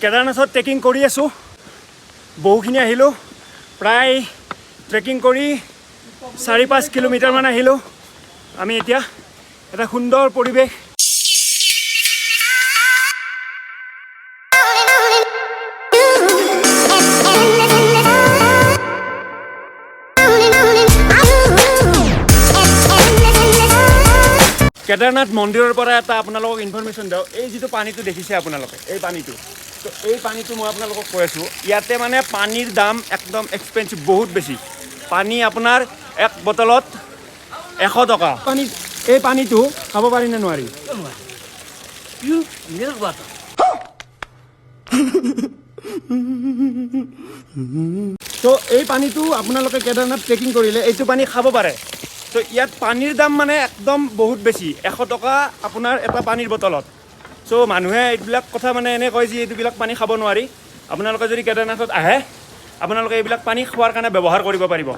কেদাৰনাথত trekking কৰি আছোঁ। বহুখিনি আহিলোঁ, প্ৰায় ট্ৰেকিং কৰি 4-5 কিলোমিটাৰমান আহিলোঁ আমি। এতিয়া এটা সুন্দৰ পৰিৱেশ। কেদাৰনাথ মন্দিৰৰ পৰা এটা আপোনালোকক ইনফৰমেশ্যন দিওঁ। এই যিটো পানীটো দেখিছে আপোনালোকে, এই পানীটো, তো এই পানীটো মই আপোনালোকক কৈ আছোঁ, ইয়াতে মানে পানীৰ দাম একদম এক্সপেঞ্চিভ, বহুত বেছি। পানী আপোনাৰ এক বটলত 100 টকা। পানী, এই পানীটো খাব পাৰি নে নোৱাৰি? Pure mineral water. তো এই পানীটো আপোনালোকে কেদাৰনাথ ট্ৰেকিং কৰিলে এইটো পানী খাব পাৰে। তো ইয়াত পানীৰ দাম মানে একদম বহুত বেছি, 100 টকা আপোনাৰ এটা পানীৰ বটলত। চ' মানুহে এইবিলাক কথা মানে এনে কয় যে এইবিলাক পানী খাব নোৱাৰি। আপোনালোকে যদি কেদাৰনাথত আহে, আপোনালোকে এইবিলাক পানী খোৱাৰ কাৰণে ব্যৱহাৰ কৰিব পাৰিব।